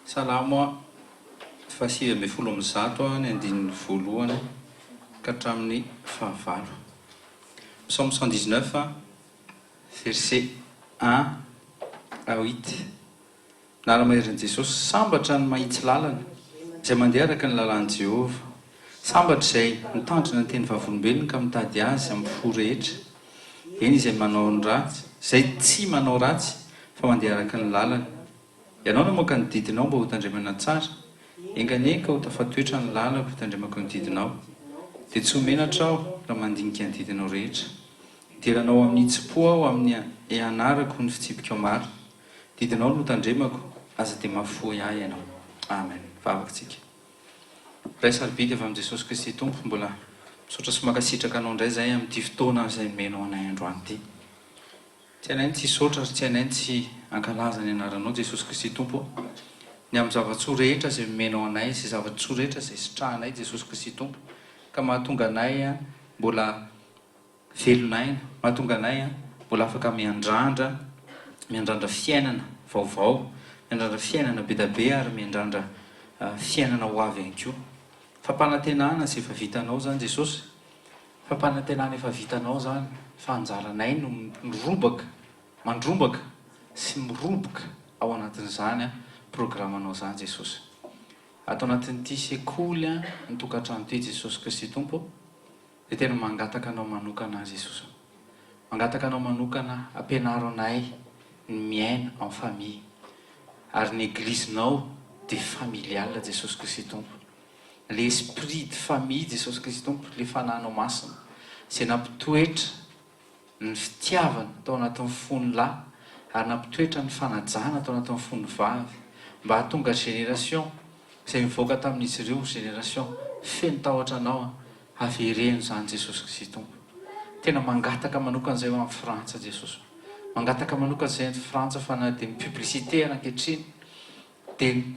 Salamo faha-119 ny andininy voalohany ka hatramin'ny fahavalo. Psaume 119, verset 1 à 8. Nara-maherin'i Jesosy, Sambatra ny mahitsy lalana, izay mandeha araka ny lalàn'i Jehovah. Sambatra izay mitandrina ny teny vavolombelony ka mitady azy amin'ny fo rehetra. Eny, izay manao ny ratsy, izay tsy manao ratsy, fa mandeha araka ny lalany. Ianao namoaka ny didinao mba hotandremana tsara. Enga anie ka ho tafatoetra ny lalako hitandremako ny didinao. Dia tsy ho menatra aho raha mandinika ny didinao rehetra. Hidiranao amin'ny hitsim-po aho amin'ny hianarako ny fitsipikao marina. Didinao no tandremako, aza dia mahafoy ahy ianao. Amen. Vavaka tsika. Ray sarobidy avy amin'i Jesosy Kristy Tompo, mbola misaotra sy mankasitraka Anao indray izahay amin'ity fotoana izay nomenao anay androany ity. Tsy hainay ny tsy hisaotra ary tsy hainay ny tsy hankalaza ny anaranao Jesosy Kristy Tompo ô. Ny amin'ny zava-tsoa rehetra izay nomenao anay sy zava-tsoa rehetra izay sitrahanay Jesosy Kristy Tompo ka mahatonga anay mbola velon'aina, mahatonga anay mbola afaka miandrandra, miandrandra fiainana vaovao, miandrandra fiainana be da be ary miandrandra fiainana ho avy ihany koa. Fampanantenana izay efa vitanao izany Jesosy, fampanantenana efa vitanao izany fa anjaranay no mirobaka, mandrombaka sy miroboka ao anatin'izany programanao izany Jesosy. Ato anatin'ity sekoly ny tokantrano ity Jesosy Kristy Tompo. Dia tena mangataka anao manokana aho Jesosy ô. Mangataka anao manokana ampianaro anay ny miaina en famille. Ary ny eglizinao dia familial Jesosy Kristy Tompo. Le esprit de famille Jesosy Kristy Tompo, le Fanahinao Masina izay nampitoetra ny fitiavana tao anatin'ny fon'ny lahy ary nampitoetra ny fanajana tao anatin'ny fon'ny vavy mba hahatonga génération izay nivoaka tamin'izy ireo génération feno tahotra Anao an, avereno izany Jesosy Kristy Tompo. Tena mangataka manokana izay ho an'i Frantsa Jesosy o. Mangataka manokana izay an'i Frantsa fa na dia ny publicité ary ankehitriny dia ny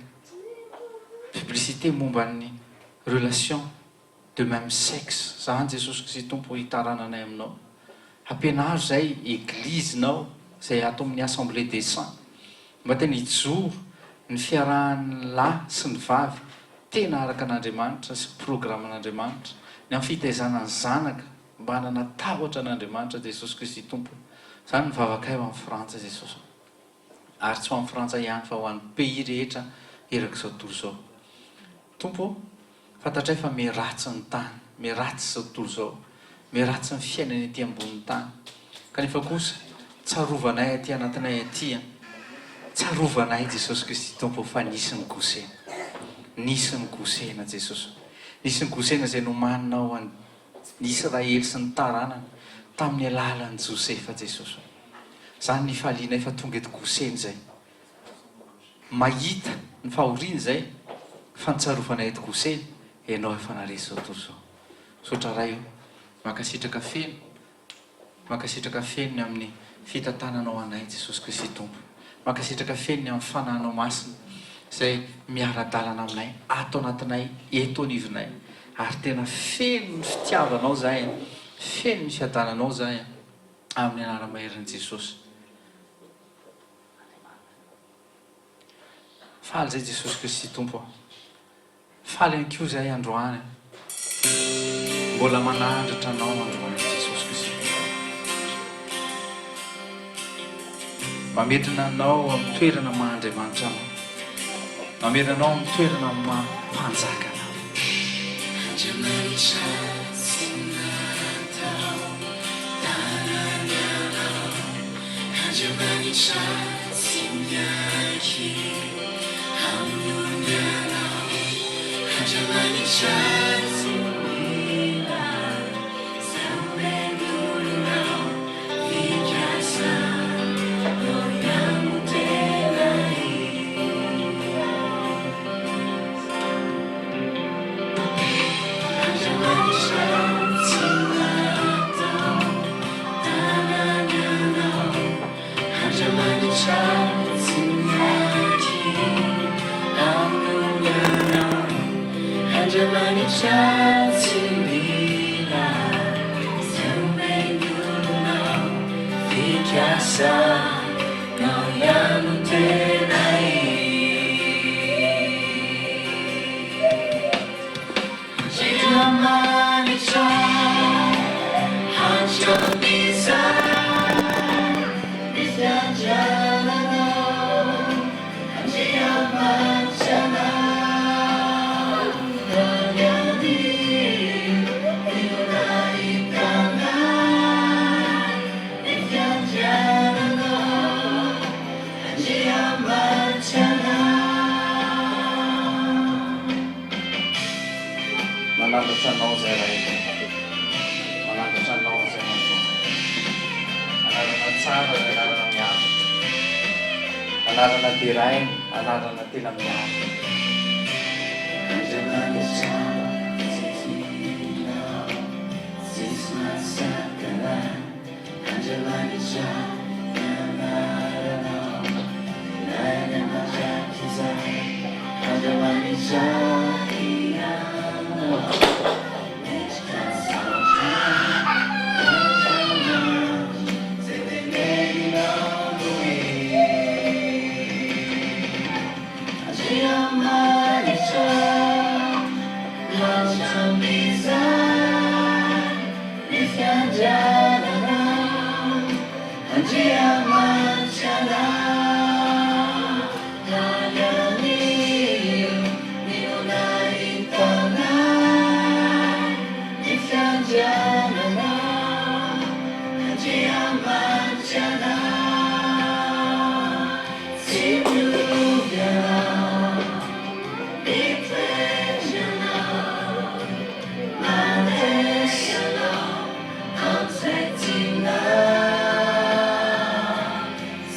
publicité momba ny relation de même sexe zany Jesosy Kristy Tompo hitarananay aminao ampianaro zay eglise nao zay ato amin'ny assemblée des saints mba tena hijoro ny fiarahan'ny lahy sy ny vavy tena araka an'Andriamanitra sy programan'Andriamanitra ny amin'ny fitaizana ny zanaka mba hanana tahotra an'Andriamanitra Jesosy Kristy Tompo zany ny vavakay ho an'i Frantsa Jesosy ary tsy ho an'i Frantsa ihany fa ho an'ny pays rehetra erak'izao tontolo izao Tompo ô, fantatray fa miharatsy ny tany, miharatsy izao tontolo izao, miharatsy ny fiainana ety ambonin'ny tany. Kanefa kosa, tsarovanay aty anatinay aty an, tsarovanay Jesosy Kristy Tompo fa nisy ny Gosena. Nisy ny Gosena Jesosy. Nisy ny Gosena izay nomaninao ho an'ny Israely sy ny taranany tamin'ny alalan'i Josefa Jesosy. Izany ny ifalianay fa tonga eto Gosena izay. Mahita ny fahoriana izay fa ny tsarovana eto Gosena ianao efa naresy izao tontolo izao. Misaotra Ray o. Mankasitraka feno Mankasitraka feno ny amin'ny fitantananao anay Jesosy Kristy Tompo. Mankasitraka feno ny amin'ny Fanahinao Masina izay miara-dalana aminay ato anatinay eto anivonay ary tena feno ny fitiavanao izahay an, feno ny fiadananao izahay an, amin'ny anara-maherin'i Jesosy. Faly zay Jesosy Kristy Tompo a. Faly ihany koa zahay androany a. Mbola manandratra Anao androany Jesosy Kristy Tompo. Mamerina Anao amin'ny toerana maha Andriamanitra Anao. Mamerina Anao amin'ny toerana maha Mpanjaka Anao. Andriamanitra tsy natao tanana anao Andriamanitra tsy miankina amin'ny anao Andriamanitra tsy mila zambelonao Fikasanao ihany no tena izy. Andriamanitra tsy natao tanana anao Andriamanitra tsy miankina amin'ny anao Andriamanitra tsy mila zomben'olonao Fikasanao ihany no tena izy. Manandratra anao izay Ray ô. Manandratra anao izay Androany. Anarana tsara ny anarana miavaka. Anarana deraina, anarana tena miavaka. Andriamanitra tsy tianao, tsisy mahasakana. Andriamanitra ny anaranao, ilaina mandrakizay. Andriamanitra ianao, mendrika saotra. Andriamanitra zay teneninao no izy. Andriamanitra hatramin'izay ny fiandriananao. Andriamanitra anao, anio ny no nahitanay ny fiandriananao. Andriamanitra anao, tsy miovy ianao, mitoetra ianao, mandresy ianao amin'izay tianao.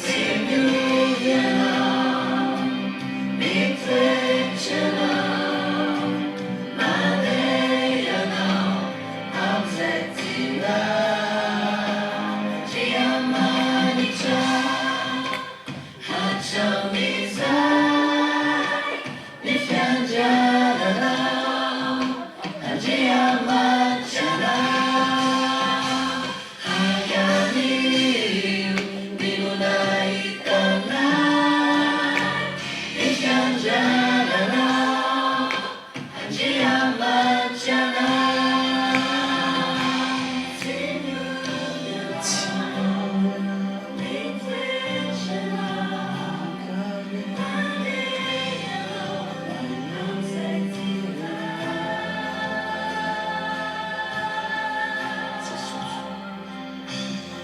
Tsy miovy ianao, mitoetra ianao, mandeha ianao amin'izay tianao. Andriamanitra hatramin'izay ny fiandriananao. Andriamanitra anao, anio ny no nahitanay ny fiandriananao. Andriamanitra anao, tsy miovy ianao, mitoetra ianao, mandeha ianao amin'izay tianao. Jesosy.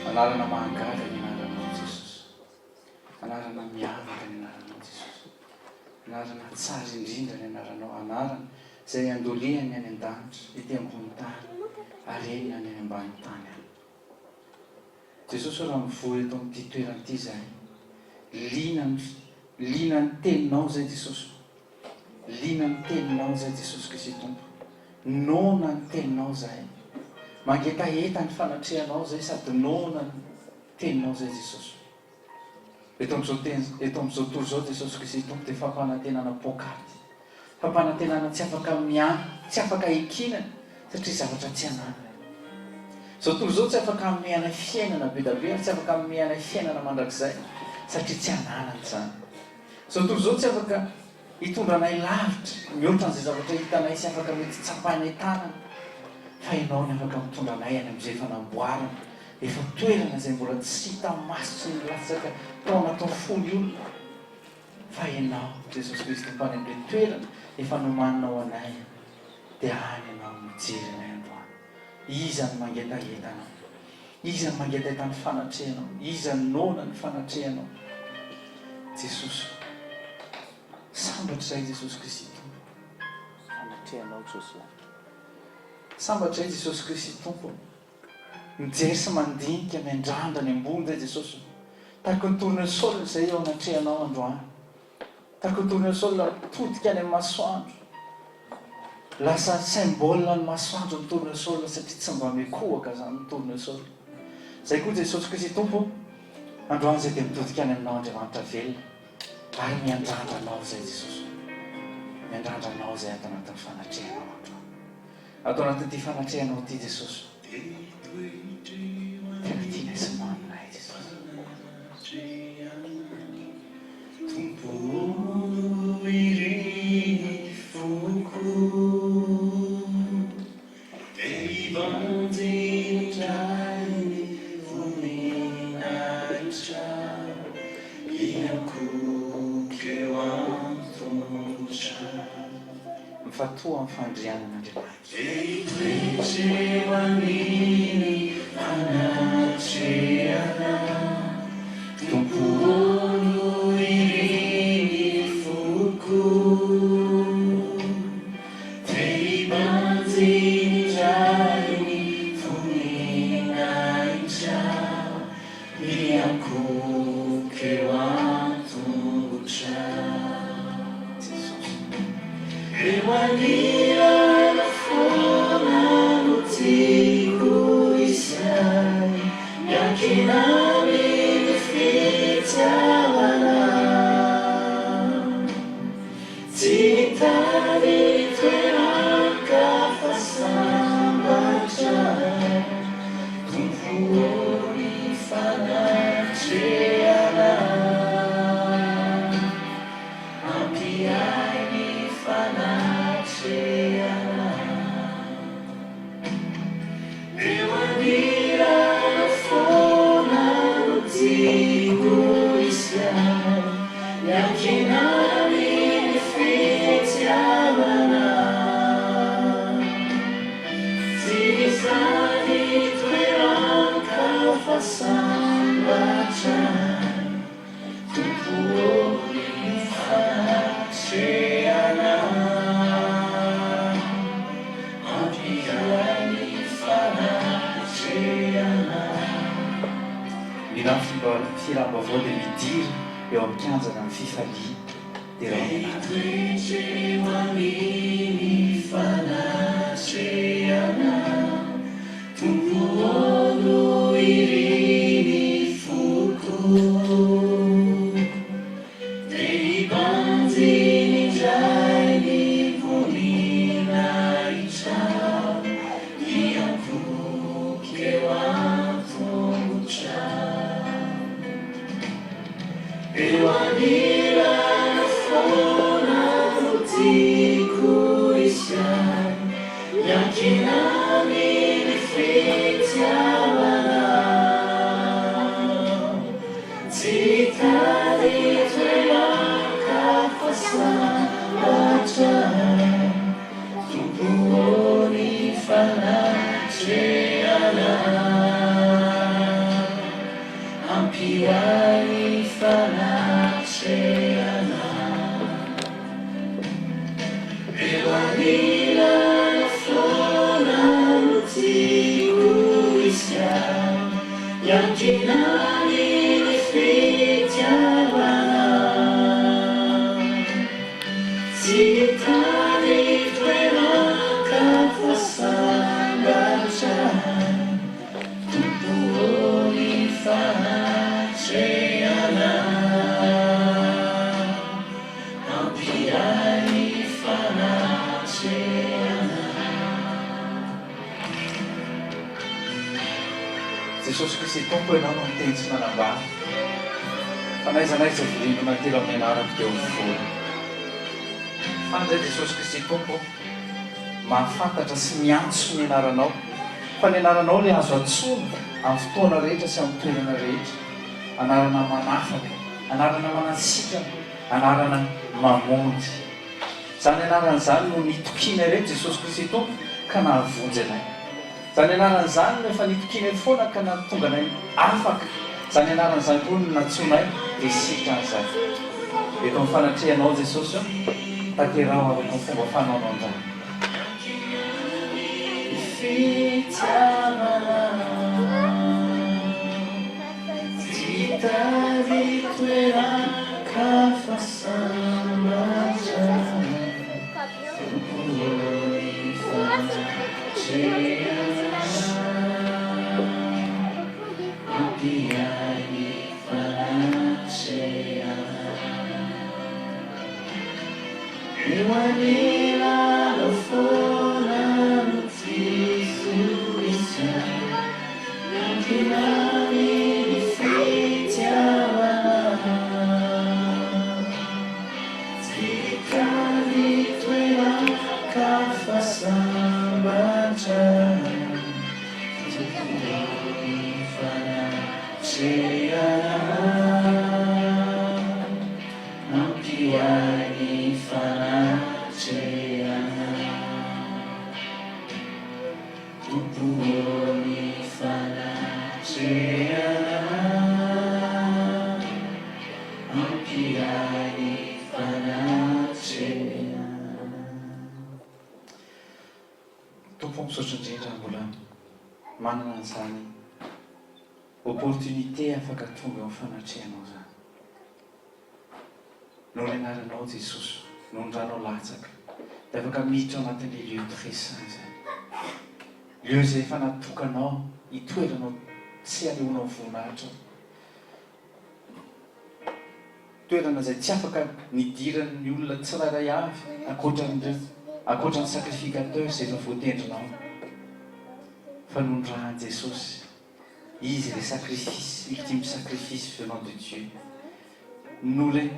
Anarana mahagaga ny anaranao Jesosy. Anarana miavaka ny anaranao Jesosy. Anarana tsara indrindra ny anaranao, anarana izay andolian'ny any an-danitra, ety ambony tany, ary eny na ny any ambany tany any. Jesosy ô raha mivory eto amin'ity toerana ity izahay, liana ny liana ny teninao izay Jesosy ô. Liana ny teninao izay Jesosy Kristy Tompo. Noana ny teninao izahay. Mangetaheta ny fanatrehanao izay sady noana ny teninao izay Jesosy ô. Eto amin'izao teny, eto amin'izao tontolo izao Jesosy Kristy Tompo dia fampanantenana poakaty. Fampanantenana tsy afaka mia, tsy afaka ekinana satria zavatra tsy ananana. Izao tontolo izao tsy afaka hanome anay fiainana be da be ary tsy afaka hanome anay fiainana mandrakizay satria tsy ananany izany. Izao tontolo izao tsy afaka hitondra anay lavitra mihoatra an'izay zavatra hitanay sy afaka mety tsapainay tanana fa Ianao ny afaka mitondra anay any amin'izay efa namboarina, efa toerana izay mbola tsy hita maso sy nilatsaka tao anatin'ny fon'ny olona fa Ianao Jesosy Kristy Tompo any amin'ilay toerana efa nomaninao anay dia any Ianao mijery anay androany. Iza no mangetaheta Anao? Iza no mangetaheta ny fanatrehanao? Iza no noana ny fanatrehanao? Jesosy ô! Sambatra izahay Jesosy Kristy Tompo. Fanatrehanao Josoa. Sambatra izahay Jesosy Kristy Tompo ô! Mijery sy mandinika miandrandra any ambony izay Jesosy ô! Tahaky ny tournesol izay eo anatrehanao androany. Tahaky ny tournesol mitodika any amin'ny masoandro. Lasa symbole ny masoandro ny tournesol satria tsy mba mikohaka izany ny tournesol. Izay koa Jesosy Kristy Tompo ô, androany izay dia mitodika any aminao Andriamanitra velona ary miandrandra anao izay Jesosy ô. Miandrandra anao izay ato anatin'ny fanatrehanao androany. Ato anatin'ity fanatrehanao ity Jesosy ô. Tena tianay sy maminay Jesosy. Tompo o irin'ny foko Te hibanjina indray. Mifantoha amin'ny fandrianan'Andriamanitra. Jesosy. Eo anilanao foana no tiako hisy ahy, miankina amin'ny fitiavana. Tsy mitady toeran-kafa sambatra aho, Tompo ô ny fanatrehanao. Ampiahy ny fanatrehana. Eo anilanao foana no tiako hisy ahy, miankina amin'ny fitiavana. Tsy izany toeran-kafa sambatra ahy. Tompo ô ny fanatrehanao, ampy ahy ny fanatrehanao. Ny filam-baovao dia midira eo amin'ny kianjana amin'ny fifaliana. Derao ny anarany. Mitoetra eo amin'ny fanatrehanao, Tompo ô no irin'ny foko. Te hibanjina indray ny voninahitrao, hiankohoka eo an-tongotrao. Eo anilanao foana no tiako hisy ahy, miankina amin'ny fitiavanao. Tsy hitady toeran-kafa sambatra ahy, Tompo ô ny fanatrehanao. Ampy ahy ny fanatrehanao. Eo anilanao foana no tiako hisy ahy, miankina amin'ny fitiavanao. Tsy hitady toeran-kafa sambatra ahy, Tompo ô ny fanatrehanao, ampy ahy ny fanatrehanao. Jesosy Kristy Tompo Ianao no niteny sy nanambara fa n'aiza n'aiza vorianao na telo amin'ny anarako dia ho vory. Faly izay Jesosy Kristy Tompo ô. Mahafantatra sy miantso ny anaranao, fa ny anaranao ilay azo antsoina amin'ny fotoana rehetra sy amin'ny toerana rehetra. Anarana manafaka, anarana manasitrana, anarana mamonjy. Izany anarana izany no nitokianay ireto Jesosy Kristy Tompo ka nahavonjy anay. Izany anarana izany no efa nitokianay foana ka nahatonga anay afaka. Izany anarana izany koa no nantsoinay dia sitran'izay. Eto amin'ny fanatrehanao Jesosy ô, tanteraho araka ny fomba fanaonao indray. Ny fitiavana tsy hitady toeran-kafa sambatra. Tsy hitady toeran-kafa sambatra Tompo ny fanatrehanao Ampy ahy ny fanatrehanao. Ampy ahy ny fanatrehana. Tompo ô misaotra indrindra mbola manana an'izany opportunité afaka tonga eo amin'ny fanatrehanao izany. Noho ny anaranao Jesosy, noho ny ranao latsaka, dia afaka miditra ao anatin'ilay lieu très saint izay. Lieu izay efa natokanao hitoeranao sy hanehoanao voninahitra. Toerana izay tsy afaka nidiran'ny olona tsirairay avy ankoatran'ireo, ankoatran'ny sacrificateur izay efa voatendrinao. Fa noho ny ran'i Jesosy. Izy ilay sacrifice, ultime sacrifice venant de Dieu. Noho ilay,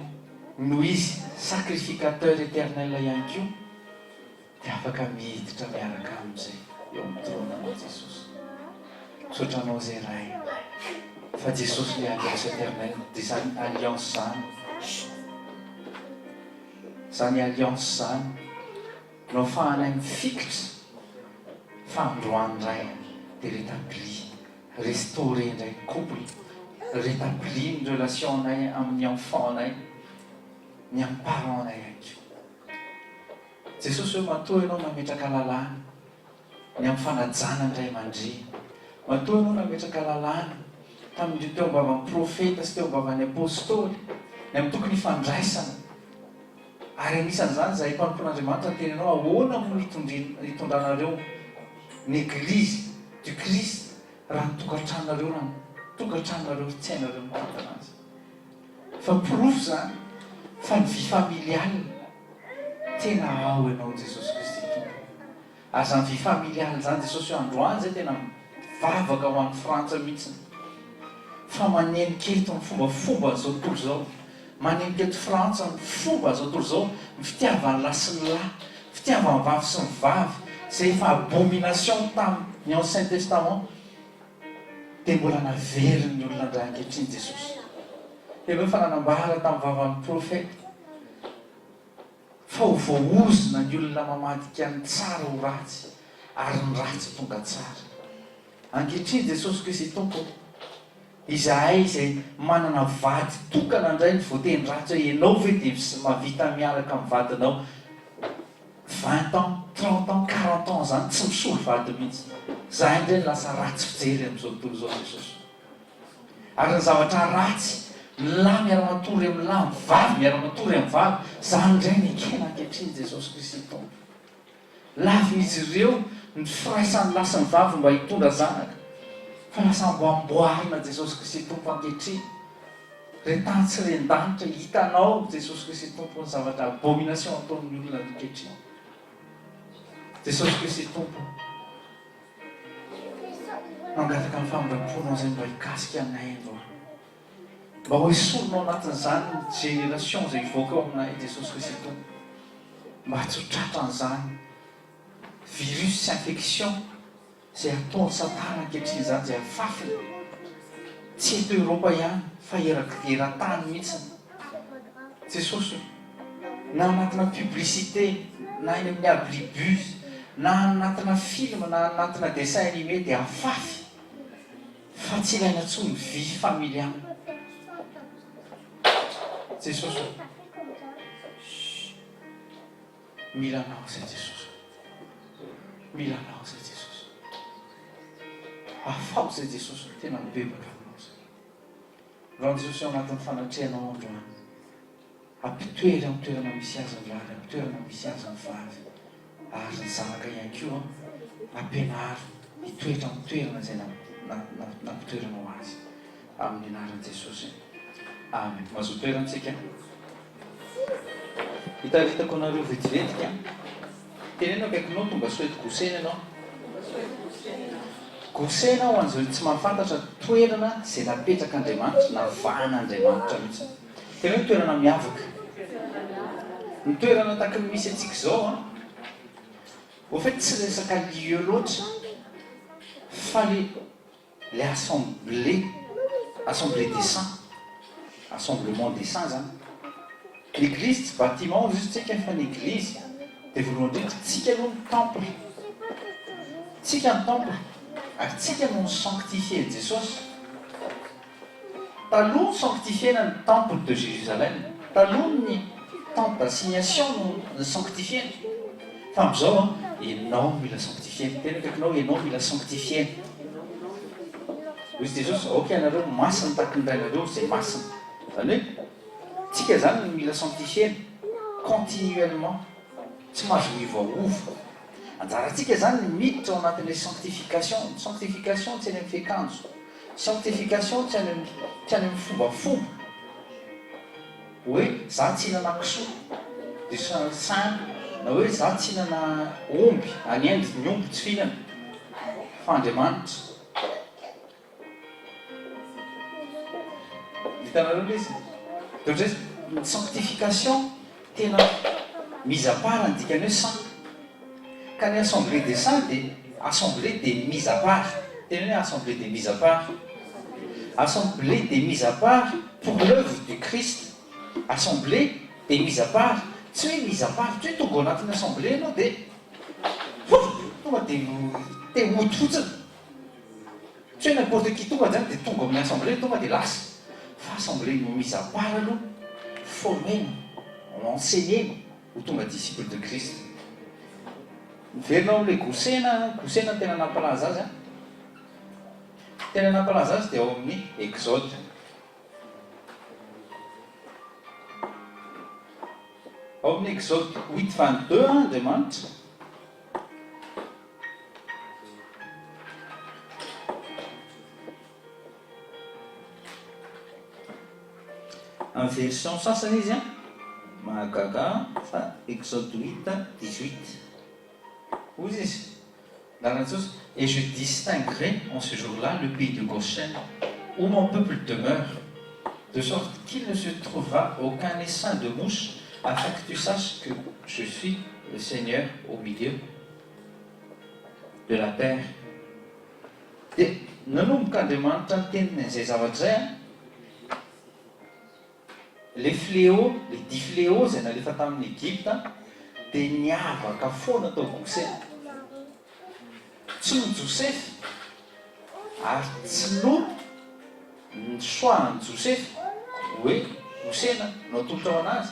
noho Izy sacrificateur éternel ihany koa dia afaka miditra miaraka Aminy izay eo amin'ny trône-nao Jesosy. Misaotra Anao izay Ray fa Jesosy ilay alliance éternelle dia izany alliance izany, izany alliance izany no afahanay mifikitra Fa androany ndray dia rétabli, restauré ndray ny couple, rétabli ny relation nay amin'ny enfant nay, ny amin'ny parents nay ihany koa. Jesosy hoe matoa ianao nametraka lalàna ny amin'ny fanajana ny ray aman-dreny, matoa ianao nametraka lalàna tamin'ireo teo am-bavan'ny profeta sy teo am-bavan'ny apostoly ny amin'ny tokony hifandraisana, Ary anisan'izany izahay mpanompon'Andriamanitra niteny anao ahoana moa hitondranareo ny Eglise du Christ raha ny tokantranonareo raha ny tokantranonareo tsy hainareo mitantana azy. Fa porofo izany fa ny vie familiale tena ao ianao Jesosy Kristy Tompo. Ary zany vie familiale zany Jesosy io androany zay tena mivavaka ho an'i Frantsa mihitsiny fa manenika eto ny fombafomban'izao tontolo izao, manenika eto Frantsa ny fomban'izao tontolo izao, ny fitiavan'ny lahy sy ny lahy, fitiavan'ny vavy sy ny vavy, izay efa abomination tamin'ny ancien testament dia mbola naverin'ny olona indray ankehitriny Jesosy. Ianao efa nanambara tamin'ny vavan'ny profeta. Fa ho voaozona ny olona mamadika ny tsara ho ratsy ary ny ratsy ho tonga tsara. Ankehitriny Jesosy Kristy Tompo ô, izahay izay manana vady tokana indray no voateny ratsy hoe ianao ve dia mahavita miaraka amin'ny vadinao vingt ans, trente ans, quarante ans izany tsy misolo vady mihitsy. Izahay indray no lasa ratsy fijery amin'izao tontolo izao Jesosy. Ary ny zavatra ratsy, ny lahy miara-matory amin'ny lahy, ny vavy miara-matory amin'ny vavy, izany indray no ekena ankehitriny Jesosy Kristy Tompo. Lavin'izy ireo ny firaisan'ny lahy sy ny vavy mba hitondra zanaka, fa lasa amboamboarina Jesosy Kristy Tompo ankehitriny. Re tany sy ren-danitra, hitanao Jesosy Kristy Tompo ny zavatra abomination ataon'ny olona ankehitriny. Jesosy Kristy Tompo. Mangataka ny famindram-ponao izay mba hikasika anay androany. Mba ho esorina ao anatin'izany ny génération izay hivoaka ao aminay Jesosy Kristy Tompo. Mba tsy ho tratran'izany virus sy infection izay ataon'i Satana ankehitriny izany izay afafiny. Tsy eto Eoropa ihany fa eran-tany mihitsy. Jesosy o! Na anatina publicité, na eny amin'ny abribus, na anatina film, na anatina dessin animé dia afafy fa tsy ilaina intsony ny vie familiale. Jesosy o! Shh! Mila Anao izay Jesosy o! Mila Anao izay Jesosy o! Afaho izay Jesosy o! Tena mibebaka Aminao izay. Rano Jesosy ao anatin'ny fanatrehanao androany. Ampitoery amin'ny toerana misy azy ny lahy, amin'ny toerana misy azy ny vavy, ary ny zanaka ihany koa ampianaro hitoetra amin'ny toerana izay nampitoeranao azy. Amin'ny anaran'i Jesosy. Amen. Mazoto toerantsika. Hitaritako anareo vetivetika. Teneno akaikinao tonga soa eto Gosena ianao. Gosena ho an'izay tsy mahafantatra toerana izay napetrak'Andriamanitra, navahan'Andriamanitra mihitsy. Tena hoe toerana miavaka. Ny toerana tahaky ny misy antsika izao an, au fait tsy resaka lieu loatra fa le Le assemblée, assemblée des saints, assemblement des saints zany. Ny eglizy tsy bâtiment hozy izy tsika fa ny eglizy dia voalohany indrindra tsika aloha ny temple. Tsika ny temple ary tsika no ni-sanctifier an'i Jesosy. Taloha ny sanctifier-na ny temple de Jérusalem, taloha ny tente d'assignation no ni-sanctifier-na, fa amin'izao an, ianao no mila sanctifier-na, tena akaikinao ianao mila sanctifier-na. Hoy Jesosy, aoka ianareo masina tahaky ny Rainareo izay masina. Izany hoe, tsika izany no mila sanctifier-na continuellement, tsy mahazo miovaova. Anjarantsika izany ny miditra ao anatin'ilay sanctification, ny sanctification tsy any amin'ny fiakanjo, sanctification tsy any amin'ny tsy any amin'ny fombafomba hoe za tsy hihinana kisoa de saint na hoe za tsy hihinana omby, any Inde ny omby tsy fihinana fa Andriamanitra. Hitanareo ilay izy? Dia ohatran'izay, ny sanctification tena mise à part ny dikan'ny hoe saint. Ka ny assemblée des saints dia assemblée des mis à part. Tena hoe assemblée des mis à part. Assemblée des mis à part pour l'oeuvre du Christ. Assemblée des mis à part. Tsy hoe mis à part, tsy hoe tonga ao anatin'ny assemblée ianao dia tonga dia te hody fotsiny. Tsy hoe n'importe qui tonga zany dia tonga amin'ny assemblée tonga dia lasa fa assemblée mise à part aloha former-na, enseigner-na ho tonga disciple de Christ. Miverina ao amin'ilay Gosena, Gosena no tena nampalaza azy an. Tena nampalaza azy dia ao amin'ny Exode. Ao amin'ny Exode huit 22 Andriamanitra. Amin'ny version sasany izy an, mahagaga ahy fa Exode huit 18. Hoy izy, lalana tsotra, Et je distinguerai en ce jour-là le pays de Goshen, où mon peuple demeure, de sorte qu'il ne se trouvera aucun essaim de mouches, afin que tu saches que je suis le Seigneur au milieu de la terre. Dia nanomboka Andriamanitra niteniny an'izay zavatra izay an, le fléau, le dix fléaux izay nalefa tamin'i Egypta dia niavaka foana tao Gosena. Tsy noho Josefa ary tsy noho ny choix an'i Josefa hoe Gosena no atolotra ho an'azy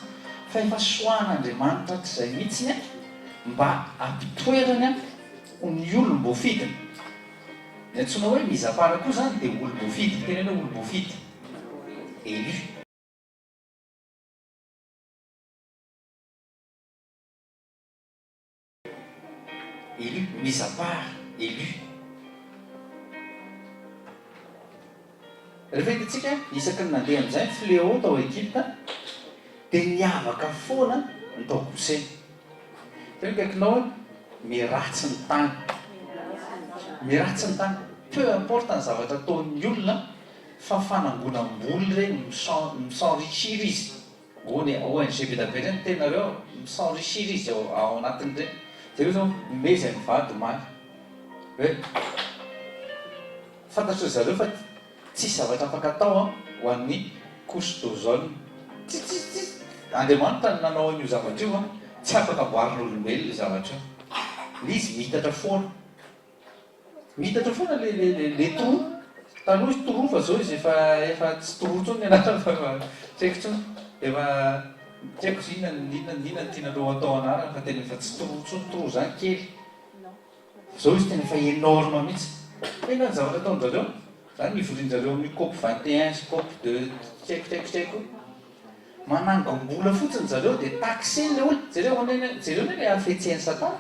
fa efa choix an'Andriamanitra hatrizay mihitsiny mba hampitoerany ho ny olom-boafidiny. Ny antsoina hoe mise à part koa izany dia olom-boafidy, teneno hoe olom-boafidy, élu. Élu, mise à part, élu. Rehefa hitantsika, isaky ny nandeha amin'izay ny fléau tao Egypta, dia niavaka foana ny tao Gosena. Teo akaikinao hoe, miharatsy ny tany. Miharatsy ny tany. Peu importe ny zavatra ataon'ny olona, fa fanangonam-bola ireny, mi-s'enrichir izy. Ony ONG be da be reny tena reo mi s'enrichir izy ao ao anatiny reny. Jereo zao mihomehy zay mivady omaly hoe fantatry ry zareo fa tsisy zavatra afaka atao an ho an'ny couche d'ozone. Tsy tsy tsy Andriamanitra no nanao an'io zavatra io an, tsy afaka amboarin'olombelona io zavatra io. Le izy miitatra foana. Miitatra foana le le le le trou, taloha izy trou fa zao izy efa efa tsy trou intsony ny anarany fa efa tsy haiko intsony, efa tsy haiko izy inona inona inona no tianareo atao anarany fa tena efa tsy trou intsony, trou zany kely, zao izy tena efa énorme mihitsy, fa inona ny zavatra ataon-jareo? Zany ny ivorian-jareo amin'ny cop 21 sy cop de tsy haiko tsy haiko tsy haiko. Manangom-bola fotsiny zareo dia taxer le olona, jereo anie jereo anie le hafetsen'i satana,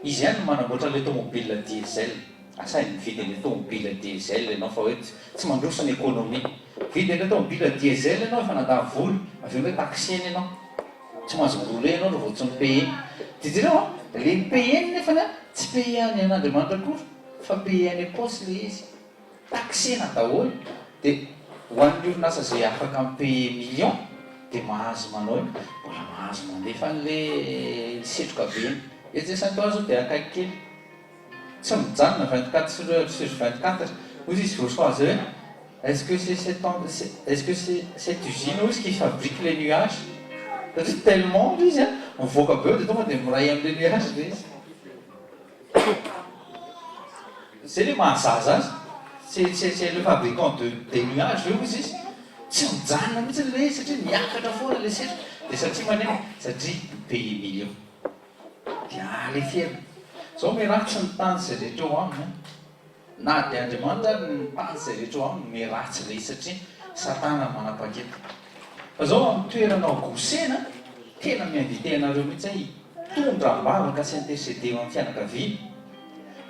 izy ihany no manamboatra an'ilay tomobile diesel, asainy mividy an'ilay tomobile diesel ianao fa hoe tsy mandroso ny économie, mividy an'ilay tomobile diesel ianao efa nandany vola, avy eo indray taxer-ny ianao, tsy mahazo mi-rouler ianao raha vao tsy mi-payer, dia jereo an, le mi-payer nefany an, tsy payer any an'Andriamanitra akory fa payer any am-paosy le izy. Taxena daholo dia ho an'ny orinasa izay afaka mi-payer millions dia mahazo manao io, mbola mahazo mandefa an'le setroka be iny. Etsy Saint Ouen zao dia akaiky kely, tsy mijanona 24 sur heure sur 24, hoy izy voasoa zay hoe est-ce que c'est cette est-ce que c'est cette usine hoy izy qui fabrique les nuages satria tellement hoy izy an mivoaka be eo dia tonga dia miray amin'le nuage le izy. Zay le mahazaza azy. C'est c'est c'est le fabricant de des nuages ve hozy izy? Tsy mijanona mihitsy ilay izy satria miakatra foana ilay setroka. Dia satria maneno? Satria mi-payer millions. Dia aleferina. Zao miharatsy ny tany izay rehetra eo aminy an. Na dia Andriamanitra ary ny tany izay rehetra eo aminy miharatsy ilay izy satria satana no manapa-kevitra. Fa zao amin'ny toerana ao Gosena, tena mi-inviter anareo mihitsy aho hitondra am-bavaka sy interceder eo amin'ny fianakaviana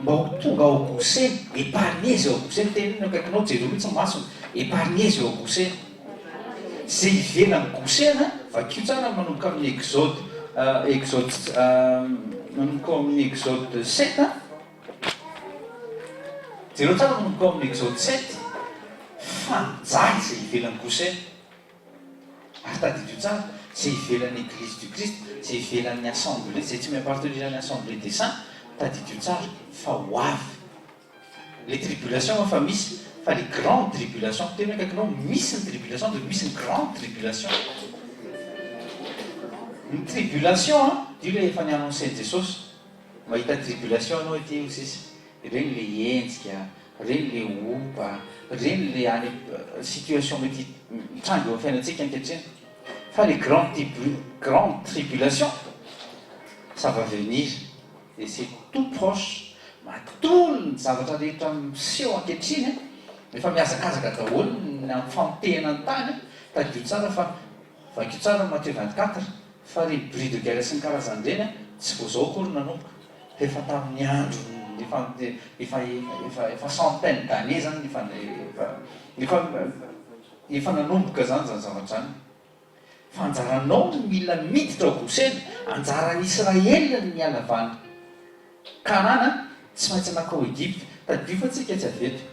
mba ho tonga ao Gosena, épargner izay ao Gosena, teneno ny akaikinao, jereo mihitsy ny masony, épargner izay ao Gosena. Izay ivelan'i Gosena, vakio tsara ny manomboka amin'ny Exode, Exode, manomboka ao amin'ny Exode sept, jereo tsara manomboka ao amin'ny Exode sept, fa mijaly izay ivelan'i Gosena. Ary tadidio tsara, izay ivelan'ny Eglise du Christ, izay ivelan'ny Assemblée, izay tsy mi-appartenir any Assemblée des Saints, tadidio tsara fa ho avy. Les tribulations efa misy, fa les grandes tribulations, tena akaikinao, misy ny tribulation dia misy ny grande tribulation. Ny tribulation an, io ilay efa ni-annoncer-n'i Jesosy, mahita tribulation ianao ety hoy sisa. Ireny le henjika, ireny le ompa, ireny le any situation mety mitranga eo amin'ny fiainantsika ankehitriny. Fa le grande grande tribulation, ça va venir et c'est tout proche, matoa ny zavatra rehetra miseho ankehitriny efa mihazakazaka daholo ny amin'ny famotehana ny tany, tadidio tsara fa vakio tsara ny Matthieu 24 fa ireny bruit de guerre sy ny karazany ireny tsy vao izao akory no nanomboka. Efa tamin'ny andron'ny efa efa efa efa centaine d'années zany efa efa efa efa nanomboka zany zany zavatra zany. Fa anjaranao ny mila miditra ao Gosena, anjaran'i Israely ny miala avy any Kanana, tsy maintsy nankao Egypta. Tadidio fa tsika tsy avy eto.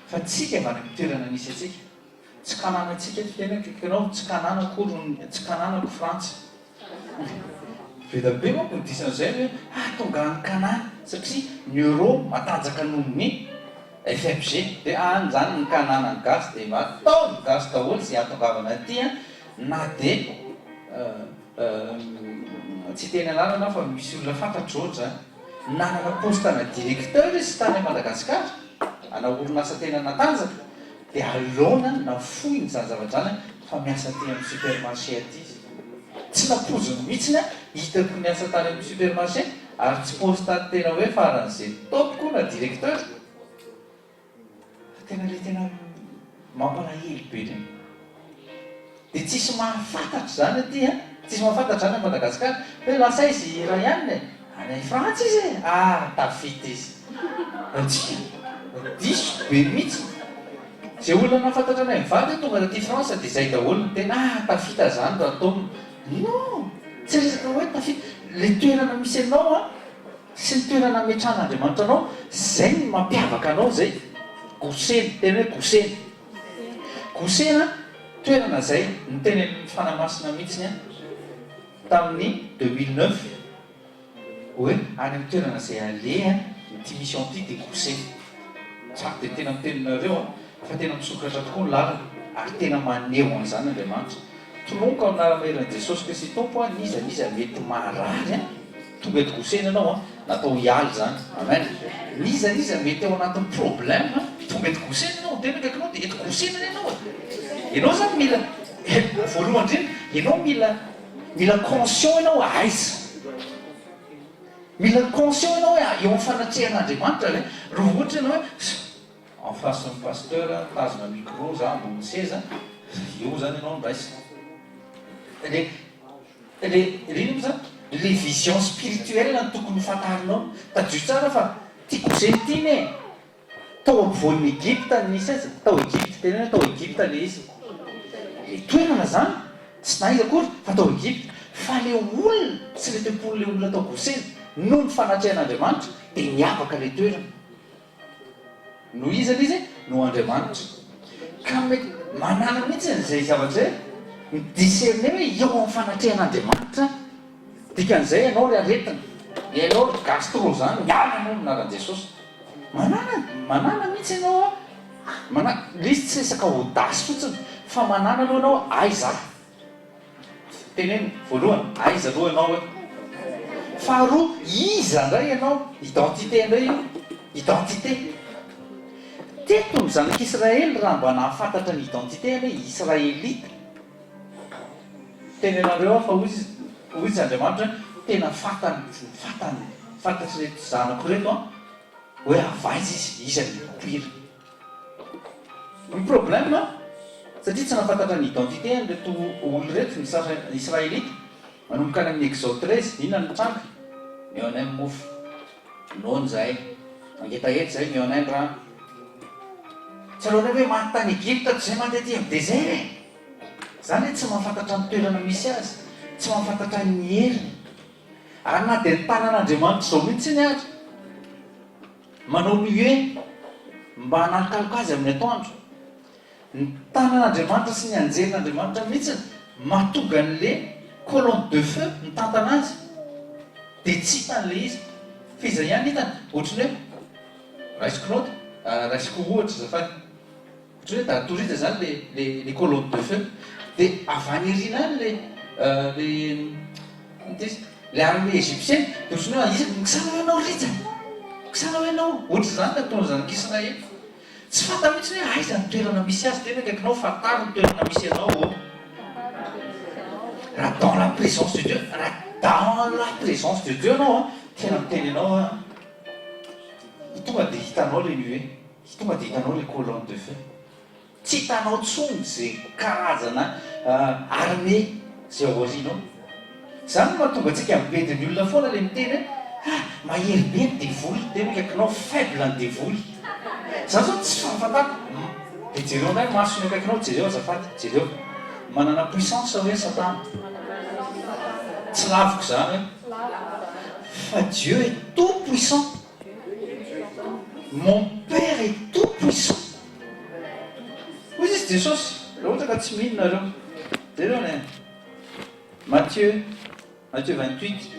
Fa tsika avy any amin'ny toerana nisy antsika. Tsy Kanana-tsika eto tena akaiky anao, tsy Kanana akory, tsy Kananako Frantsa. Be dia be manko ny disan'izay hoe ah tonga any Canaan satria ny euro matanjaka noho ny FMG dia any izany ny Canaan ny gasy dia mba ataon'ny gasy daholo izay hahatongavana aty an na dia tsy hiteny anarana aho fa misy olona fantatro ohatra izany nanana poste ana directeur izy tany Madagascar ana orinasa tena natanjaka Dia aleona nafoiny izany zavatra izany fa miasa aty amin'ny supermarché aty izy. Tsy nampoiziny mihitsiny aho, hitako niasa tany amin'ny supermarché ary tsy poste tena hoe faran'izay top koa na directeur. Fa tena ilay tena mampalahelo be indrindra. Dia tsisy mahafantatra izany aty an! Tsisy mahafantatra izany any Madagascar hoe lasa aiza i Ryan e? Any Frantsa izy e! Ah tafita izy! Tsia! Diso be mihitsy! Izay olona nahafantatra anay mivady hoe tonga taty France dia izay daholo no tena ah tafita izany Ratom! Non! Tsy resaka hoe tafita! Ilay toerana misy anao an, sy ny toerana ametrahan'Andriamanitra anao, izay no mampiavaka anao izay! Gosena! Tena hoe gosena! Gosena, toerana izay notenenin'ny Fanahy Masina mihitsiny aho tamin'ny 2009 hoe any amin'ny toerana izay aleha ity mission ity dia Gosena. Za dia tena miteny aminareo an, fa tena misokatra tokoa ny lalana ary tena maneho an'izany Andriamanitra. Tononiko amin'ny anara-maherin'i Jesosy Kristy Tompo an, n'iza n'iza mety marary an, Tonga eto Gosena ianao an, natao hiala izany. Amen. N'iza n'iza mety ao anatin'ny problème, tonga eto Gosena ianao, tena akaikinao dia eto Gosena anie ianao e. Ianao izany mila, voalohany indrindra, ianao mila mila conscient ianao hoe aiza. Mila conscient ianao hoe eo amin'ny fanatrehan'Andriamanitra ve. Raha ohatra ianao hoe en face ny pasteur, mitazona micro, za ambony seza, eo izany ianao no raisina. Le Le inona moa zany? Le vision spirituelle no tokony ho fantarinao. Tadidio tsara fa tiako ze ny tiana e! Tao ampovoan'ny Egypta no nisy azy, tao Egypta, teneno hoe tao Egypta le izy. Le toerana zany tsy taiza akory fa tao Egypta. Fa le olona sy le tempolin'le olona tao Gosena noho ny fanatrehan'Andriamanitra dia niavaka le toerana. Noho iza ilay izy? Noho Andriamanitra. Ka mety manana mihitsy an'izay zavatra izay, mi-discerner hoe eo amin'ny fanatrehan'Andriamanitra aho. Dikan'izay ianao ry aretina, ianao ry gastro izany, miala ianao amin'ny anaran'i Jesosy. Manana, manana mihitsy ianao an, mana-, ilay izy tsy resaka audace fotsiny, fa manana aloha ianao aiza aho. Teneno, voalohany, aiza aloha ianao e? Faharoa, iza indray ianao? Identité indray io, identité. Teto ny zanak'Israely raha mba nahafantatra ny identité-ny hoe Israelita. Miteny anareo aho fa hoy izy, hoy izy Andriamanitra hoe tena fantany, fantany, fantatr'ireto zanako ireto an, hoe avy aiza izy, iza ny nipoirany. Ny problème, satria tsy nahafantatra ny identité an'ireto olona ireto ny Israelita, manomboka any amin'ny Exode 13, inona no nitranga? Meo anay ny mofo. Noana izahay. Mangetaheta izahay, meo anay ny rano. Tsaroanay hoe maty tany Egypta toy izay maty aty amin'ny désert e! Izany hoe tsy mahafantatra ny toerana misy azy, tsy mahafantatra ny heriny. Ary na dia ny tanan'Andriamanitra izao mihitsy ary, manao nuée mba hanalokaloka azy amin'ny atoandro. Ny tanan'Andriamanitra sy ny anjelin'Andriamanitra mihitsy mahatonga an'le colonne de feu mitantana azy dia tsy hitany le izy fa iza ihany hitany? Ohatran'ny hoe raisiko note, raisiko ohatra azafady, ohatran'ny hoe datorija zany le le le colonne de feu dia avy any aoriana any le le inona ty izy? Le armée égyptienne dia ohatran'ny hoe iza mikisana hoe ianao Rija? Mikisana hoe ianao? Ohatr'izany ny ataon'ny zanak'Israely. Tsy fantany mihitsy hoe aiza ny toerana misy azy, tena akaikinao fantaro ny toerana misy anao ô. Raha dans la présence de Dieu, raha dans la présence de Dieu anao an, tena miteny anao aho an, tonga dia hitanao le nuée, tonga dia hitanao le colonne de feu. Tsy hitanao tsony ze karazana armée zay ao aorianao. Zany no mahatonga antsika mibedy ny olona foana le miteny hoe ah mahery be ny devoly de akaikinao faible ny devoly. Za zao tsy fahafantarako de jereo ndray masony akaikinao jereo azafady jereo. Manana puissance hoe satana? Tsy laviko zany hoe fa Dieu est tout puissant. Mon père est tout puissant. Hoy izy Jesosy, raha ohatra ka tsy mino nareo. Jereo anie. Matthieu, Matthieu 28,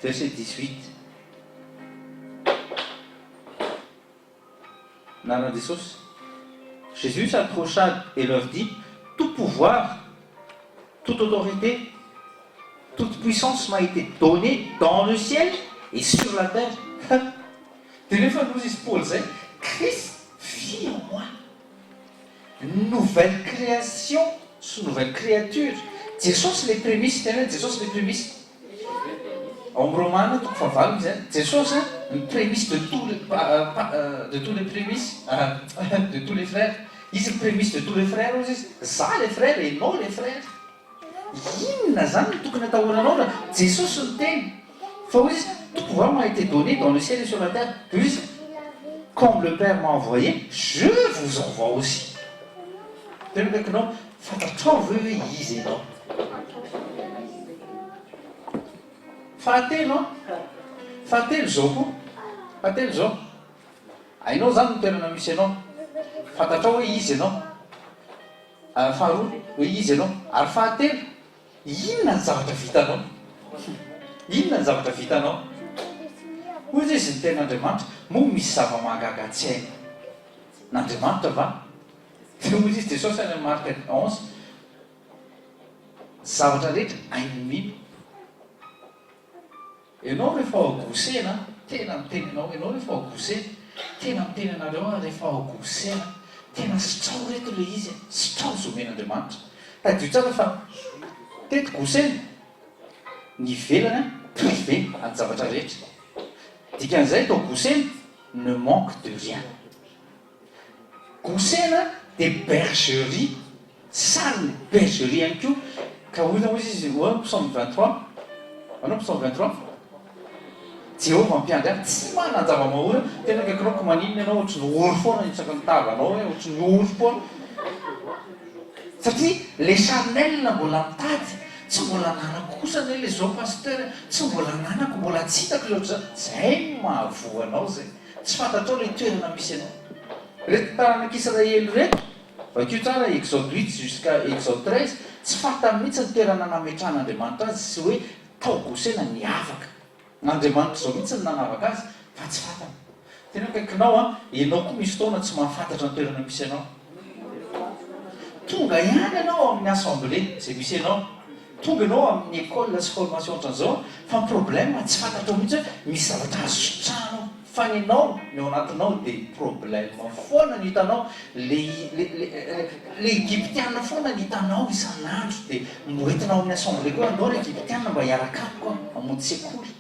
verset 18. Anaran'i Jesosy. Jésus s'approcha et leur dit, Tout pouvoir, toute autorité, toute puissance m'a été donnée dans le ciel et sur la terre. Dia nefa hozy izy Paoly izay, Christ vit en moi. Nouvelle création sy nouvelle créature. Jesosy ilay prémisse, tena hoe Jesosy ilay prémisse. Ao amin'ny Romana toko fahavalo izy zany, Jesosy ny prémisse de tous les de tous les prémices de tous les frères. Izy ny prémisse de tous les frères hozy izy, za le frère, enao le frère. Inona zany no tokony atahoranao raha Jesosy niteny fa hoy izy tout pouvoir m'a été donné dans le ciel et sur la terre dia hoy izy comme le père m'a envoyé je vous envoie aussi tena akaikinao fantatrao ve hoe iza ianao fahatelo an fahatelo zao koa fahatelo zao hainao zany ny toerana misy anao fantatrao hoe iza ianao Ary faharoa, hoe iza ianao? Ary fahatelo, inona ny zavatra vitanao? Inona ny zavatra vitanao? Hoy izy, ny tenin'Andriamanitra, moa misy zava-mahagaga tsy hain'Andriamanitra va? Dia hoy izy, Jesosy any amin'ny Marka 11, ny zavatra rehetra hain'ny mino. Enao rehefa ao Gosena, tena miteny anao, enao rehefa ao Gosena, tena miteny anareo aho rehefa ao Gosena, tena sitrao reto le izy e, sitrao izay omen'Andriamanitra. Tadidio tsara fa teto Gosena, ny ivelany an, privé any zavatra rehetra. Dikan'izay tao Gosena, ne manque de rien. Gosena dia bergerie, sarin'ny bergerie ihany koa, ka hoy hozy izy hoe psaume 23, anao psaume 23, Jehovah mpiandry ahy, tsy manan-java-mahory aho, tena akaikinao ko maninona ianao ohatry ny ory foana isaky ny tavanao hoe ohatry ny ory foana, satria le charnel mbola mitady, tsy mbola ananako kosa anie le zao pasteur e, tsy mbola ananako, mbola tsy hitako le ohatr'izany, zay no mahavoa anao zay. Tsy fantatrao ilay toerana misy anao. Ireto taranak'Israely ireto, vakio tsara Exode huit jusqu'à Exode 13, tsy fantany mihitsy ny toerana nametrahan'Andriamanitra azy sy hoe tao Gosena niavaka. Andriamanitra izao mihitsy no nanavaka azy fa tsy fantany. Tena akaikinao an, ianao koa misy fotoana tsy mahafantatra ny toerana misy anao. Tonga ihany ianao ao amin'ny assemblée izay misy anao. Tonga ianao amin'ny école sy formation ohatran'izao fa ny problème tsy fantatrao mihitsy hoe misy zavatra azo sitrahanao. Fa ny anao, ny ao anatinao dia problème foana no hitanao, le le le le egyptiana foana no hitanao isan'andro dia hoentina ao amin'ny assemblée koa andao ry egyptiana mba hiaraka amiko an, hamonjy sekoly.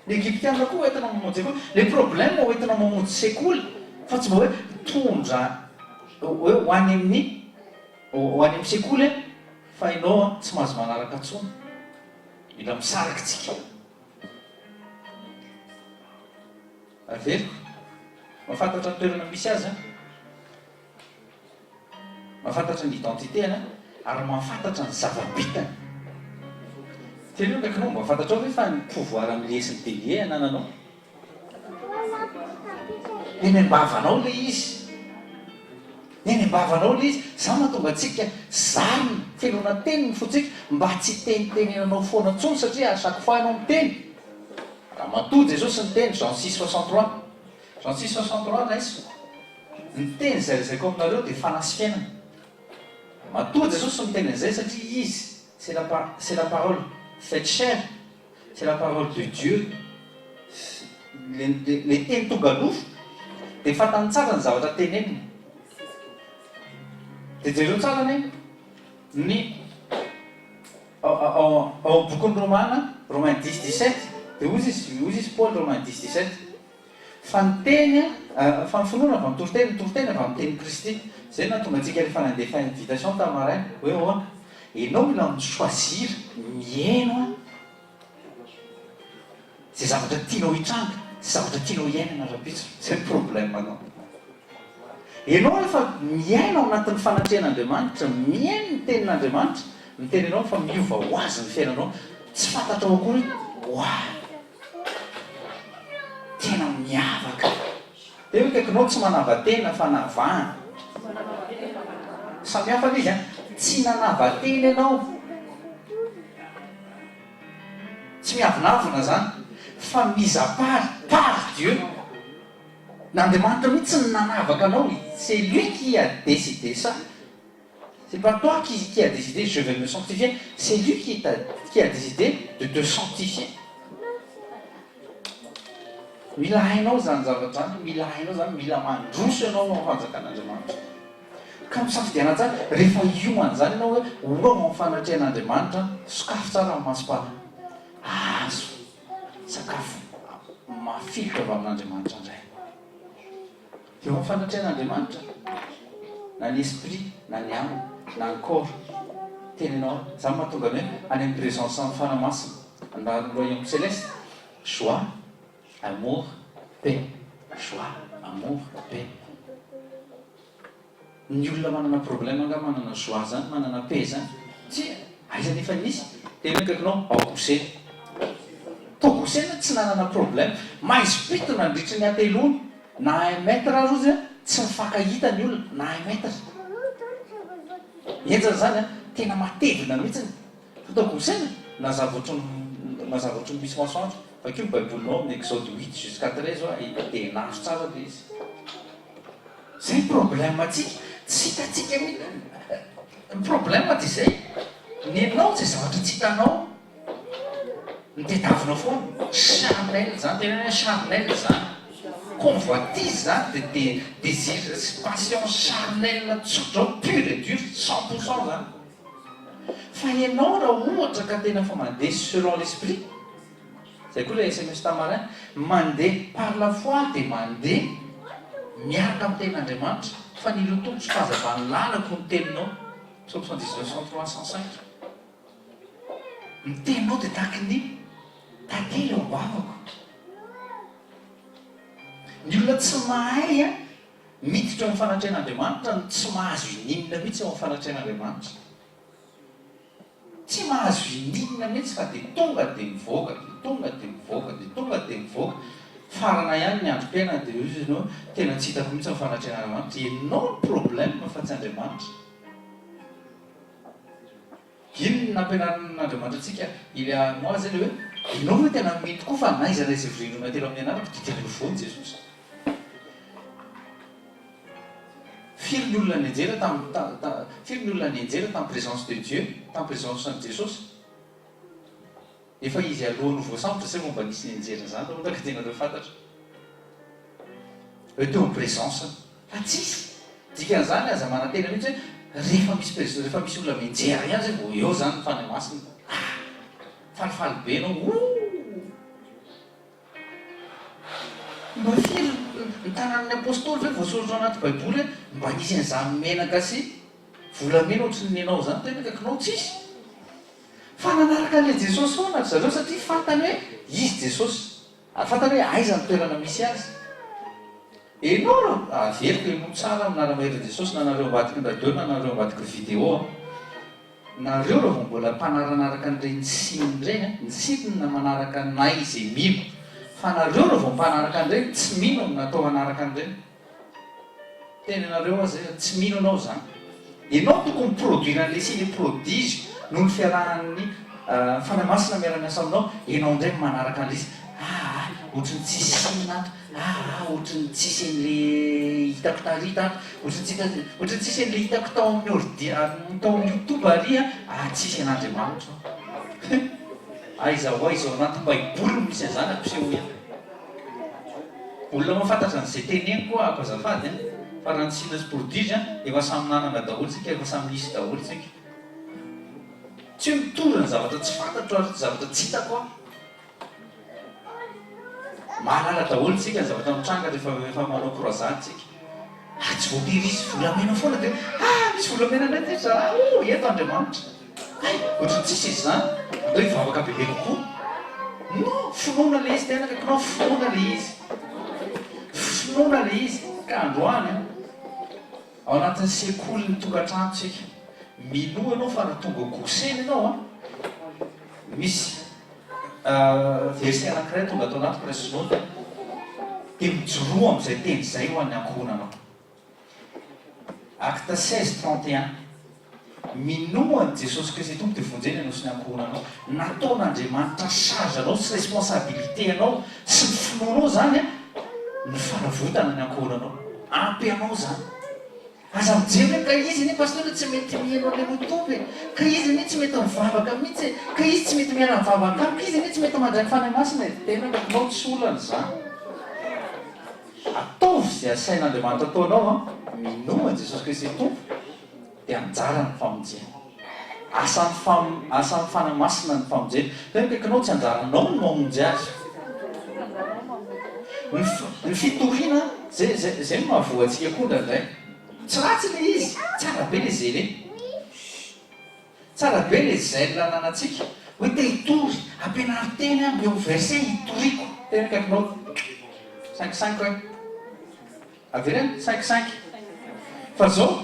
Ny egyptiana koa hoentina mamonjy sekoly, le problème hoentina mamonjy sekoly fa tsy mba hoe mitondra hoe ho any amin'ny ho any amin'ny sekoly an, fa ianao an tsy mahazo manaraka intsony, mila misaraka tsika. Averiko, mahafantatra ny toerana misy azy an, mahafantatra ny identité-ny an, ary mahafantatra ny zava-bitany. Telo io akaikinao, mba fantatrao ve fa ny pouvoir amin'ny lier sy ny délier anananao? Eny am-bavanao ilay izy. Eny am-bavanao ilay izy. Izany mahatonga antsika zarina, fenoina teny ny fontsika mba tsy hitenitenenanao foana intsony satria à chaque fois ianao miteny, raha matoa Jesosy niteny, Jean 6,63, Jean 6,63 raiso, ny teny izay lazaiko aminareo dia fanahy sy fiainana. Matoa Jesosy miteny an'izay satria Izy, c'est la c'est la parole faite chair, C'est la parole de Dieu, le le teny tonga nofo dia fantany tsara ny zavatra teneniny. Dia jereo tsara anie ny ao ao ao amin'ny bokin'ny Romana, Romains 10, 17, dia hozy izy hozy izy Paoly Romains 10, 17, fa ny teny fa ny finoana avy amin'ny toriteny, ny toriteny avy amin'ny tenin'i Kristy. Izay no nahatonga antsika rehefa nandefa invitation tamin'ny maraina hoe ahoana? Enao mila mi-choisir mihaino an zay zavatra tianao hitranga sy zavatra tianao hiainana rahampitso, zay ny problème anao. Enao rehefa miaina ao anatin'ny fanatrehan'Andriamanitra, mihaino ny tenin'Andriamanitra, miteny anao fa miova ho azy ny fiainanao, tsy fantatrao akory hoe oah! Tena miavaka. Dia hoe akaikinao tsy manava-tena fa navahana. Samy hafa ilay izy an. Tsy nanava-tena ianao. Tsy miavonavona izany. Fa mise à part par Dieu. N'Andriamanitra mihitsy no nanavaka anao, c'est lui qui a décidé ça. C'est pas toi qui qui a décidé je vais me sanctifier, c'est lui qui t'a qui a décidé de te sanctifier. Mila hainao izany zavatra izany, mila hainao izany, mila mandroso ianao ao amin'ny fanjakan'Andriamanitra. Ka misafidiana tsara, rehefa hiomana izany ianao hoe ho ao amin'ny fanatrehan'Andriamanitra, sokafy tsara ny masom-panahy, ahazo sakafo mafilotra avy amin'Andriamanitra indray. Eo amin'ny fanatrehan'Andriamanitra, na ny esprit, na ny âme, na ny corps, tenenao, izany mahatonga ny hoe any amin'ny présence an'ny Fanahy Masina, na ny royaume céleste, joie, amour, paix, joie, amour, paix. Ny olona manana problème angaha manana joie zany, manana paix zany? Tsia! Aiza nefa nisy? Tena akaikinao ao Gosena. Tao Gosena tsy nanana problème. Maizim-pito nandritry ny hateloana. Na un mètre ary ozy an, tsy mifankahita ny olona, na un mètre. Henjana zany an, tena matevina mihitsiny. Fa tao Gosena, nazava ohatry ny, mazava ohatry ny misy masoandro. Vakio ny baibolinao amin'ny Exode huit jusqu'à 13 hoa, dia ianaro tsara ilay izy. Zay ny problème tsika, tsy hitantsika mihitsy, ny problème dia zay, nenao zay zavatra tsy hitanao no tediavinao foana, charnel zany, tena hoe charnel zany, convoitise zany de de désir sy passion charnel tsotra zao pur et dur 100% zany, fa enao raha ohatra ka tena efa mandeha selon l'esprit, Zay koa ilay sms tamarin, mandeha par la foi dia mandeha miaraka amin'ny tenin'Andriamanitra fa ny ireo Tompo sy fahazavan'ny lalako ny teninao, Psaume 119, 103, 105. Ny teninao dia tahaky ny tantely eo am-bavako. Ny olona tsy mahay miditra eo amin'ny fanatrehan'Andriamanitra no tsy mahazo ininona mihitsy eo amin'ny fanatrehan'Andriamanitra. Tsy mahazo ininona mihitsy fa dia tonga dia mivoaka, dia tonga dia mivoaka, dia tonga dia mivoaka. Farana ihany ny androm-piainana dia hoy izy ianao, tena tsy hitako mihitsy ny fanatrehan'Andriamanitra. Ianao no problème fa tsy Andriamanitra. Inona no nampianarin'Andriamanitra antsika il y a un mois zay le hoe, ianao ve tena mino tokoa fa n'aiza n'aiza ivorian'olona telo amin'ny anarako dia tena eo foana Jesosy. Firy ny olona nianjera tam ta firy ny olona nianjera tam présence de Dieu, tam présence an'i Jesosy? Efa izy alohan'ny ho voasambotra zay vao mba nisy nianjera zany raha ohatra ka tianareo fantatra. Eo teo amin'ny présence-ny. Fa tsisy. Dikan'izany aza manantena mihitsy hoe rehefa misy présence, rehefa misy olona mianjera ihany zay vao eo zany ny Fanahy Masina. Ah! Falifaly be ianao, ooh! Mba firy ny tanan'ny Apostoly ve voasoratra ao anaty Baiboly hoe mba nisy an'izany menaka sy volamena ohatry ny nenao izany teo akaikinao? Tsisy. Fa nanaraka an'ilay Jesosy foana ry zareo satria fantany hoe izy Jesosy. Ary fantany hoe aiza ny toerana misy azy. Enao ra, averiko henoy tsara amin'ny anara-maherin'i Jesosy na nareo ambadiky ny radio na nareo ambadiky ny video an. Nareo raha vao mbola mpanaranaraka an'ireny signe ireny an, ny signe manaraka anay izay mino, fa nareo raha vao mpanaraka an'ireny tsy mino no natao hanaraka an'ireny. Teny anareo aho zay fa tsy mino anao zany. Enao tokony mi-produire an'le signe et prodige noho ny fiarahan'ny Fanahy Masina miara-miasa aminao, enao indray no manaraka an'le izy, aa ohatry ny tsisy signe ato, aa ohatry ny tsisy an'le hitako tary tato, ohatry ny tsy hita, ohatry ny tsisy an'le hitako tao amin'ny ordi, tao amin'ny youtube ary an, aa tsisy an'Andriamanitra ao. Aiza ho aiza ao anaty baiboly no misy an'izany ampisehoy ahy. Olona mahafantatra an'izay teneniko aho azafady an! Fa raha ny signe sy prodige an, efa samy nanana daholo tsika, efa samy nisy daholo tsika. Tsy hoe mitory ny zavatra tsy fantatro ary zavatra tsy hitako aho. Mahalala daholo tsika ny zavatra mitranga rehefa rehefa manao croisade tsika. Ary tsy voatery hisy volamena foana dia hoe ah misy volamena indray ty ry zalahy, oh eto Andriamanitra. Hay, ohatran'ny tsisy izy izany, andao hivavaka bebe kokoa. Non, finoana ilay izy, tena akaikinao, finoana ilay izy. Finoana ilay izy. Ka androany an, ao anatin'ny sekolin'ny tokantrano tsika, minoa ianao fa raha tonga gosena ianao an, misy verset anankiray tonga ato anatiko raisinao dia, dia mijoroa amin'izay teny izay ho an'ny ankohonanao. Acte 16, 31, Minoa an'i Jesosy Kristy Tompo dia vonjena ianao sy ny ankohonanao. Nataon'Andriamanitra charge anao sy responsabilité anao sy ny finoanao izany ny fanavotana ny ankohonanao. Ampy anao izany. Aza mijery hoe ka izy anie pasteur tsy mety miheno an'ilay youtube e, ka izy anie tsy mety mivavaka mihitsy e, ka izy tsy mety miara-mivavaka amiko, izy anie tsy mety mandray ny Fanahy Masina e. Tena akaikinao tsy olana izany. Ataovy izay asain'Andriamanitra ataonao an, minoa an'i Jesosy Kristy Tompo dia anjara ny famonjena. Asan'ny fam, asan'ny Fanahy Masina ny famonjena. Fa io akaikinao tsy anjaranao ny mamonjy azy. Ny ny fitoriana, zay zay zay no mahavoa antsika koa indraindray. Tsy ratsy ilay izy, tsara be ilay zele. Tsara be le zèle ananantsika hoe te hitory, ampianaro teny aho, omeo verset hitoriako. Tena akaikinao cinq cinq hoe. Avereno cinq cinq. Fa zao,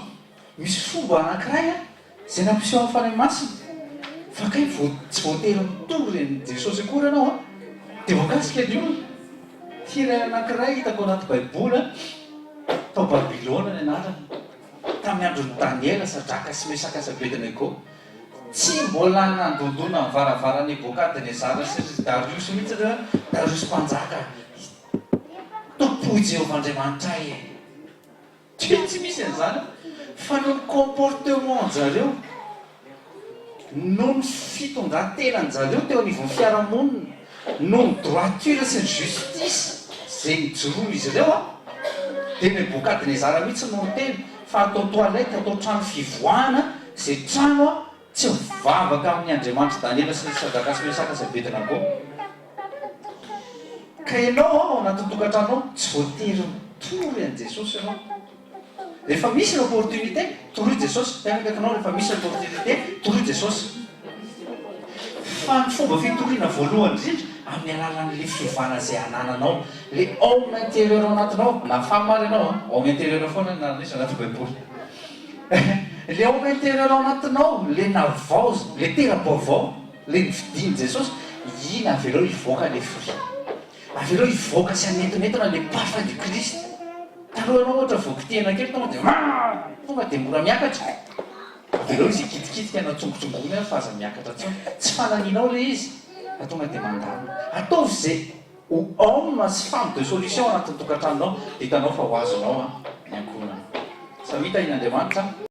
misy fomba anankiray an, zay nampiseho an'ny Fanahy Masina fa kay vo tsy voatery mitory an'i Jesosy akory ianao an, dia voakasika ny olona. Hira anankiray hitako anaty baiboly an, tao Babylona ny anarany. Tamin'ny andron'i Daniela, Sadraka sy Mesaka sy Abednego, tsy mbola nandondona ny varavaran'i Nebokadnezara sy ry Dariosy mihitsy ireo, Dariosy mpanjaka, Tompoy Jehovah Andriamanitray e! Tsy tsy misy an'izany ao. Fa noho ny comportement-jareo, noho ny fitondran-tenan-jareo teo anivon'ny fiarahamonina, Noho ny droiture sy ny justice izay nijoroan'izy ireo an, dia Nebokadnezara mihitsy no niteny fa atao toilette, atao trano fivoahana izay trano an tsy mivavaka amin'ny Andriamanitr'i Daniela sy Sadraka sy Mesaka sy Abednago. Ka ianao ao anatin'ny tokantranonao tsy voatery mitory an'i Jesosy ianao. Rehefa misy ny opportunité, toroy Jesosy. Tena akaikinao rehefa misy opportunité, toroy Jesosy. Fa ny fomba fitoriana voalohany indrindra, amin'ny alalan'ilay fiovana izay anananao. Ilay homme intérieur ao anatinao, na femme ary ianao an, homme intérieur foana ny anaran'izy anaty baiboly. Ilay homme intérieur ao anatinao, ilay navaozina, ilay tera-baovao, ilay novidian'i Jesosy, iny avelao hivoaka ilay fruit. Avelao hivoaka sy hanetonetona ilay parfum du Christ. Taloha ianao ohatra vao kitihina kely tonga dia maa! Tonga dia mora miakatra. Avelao izy hikitikitika na tsongotsongoiny ary fa aza miakatra intsony. Tsy fananianao ilay izy fa tonga dia mandamina. Ataovy izay ho homme sy femme de solution anatin'ny tokantranonao dia hitanao fa ho azonao ny ankohonana. Samia tahian'Andriamanitra.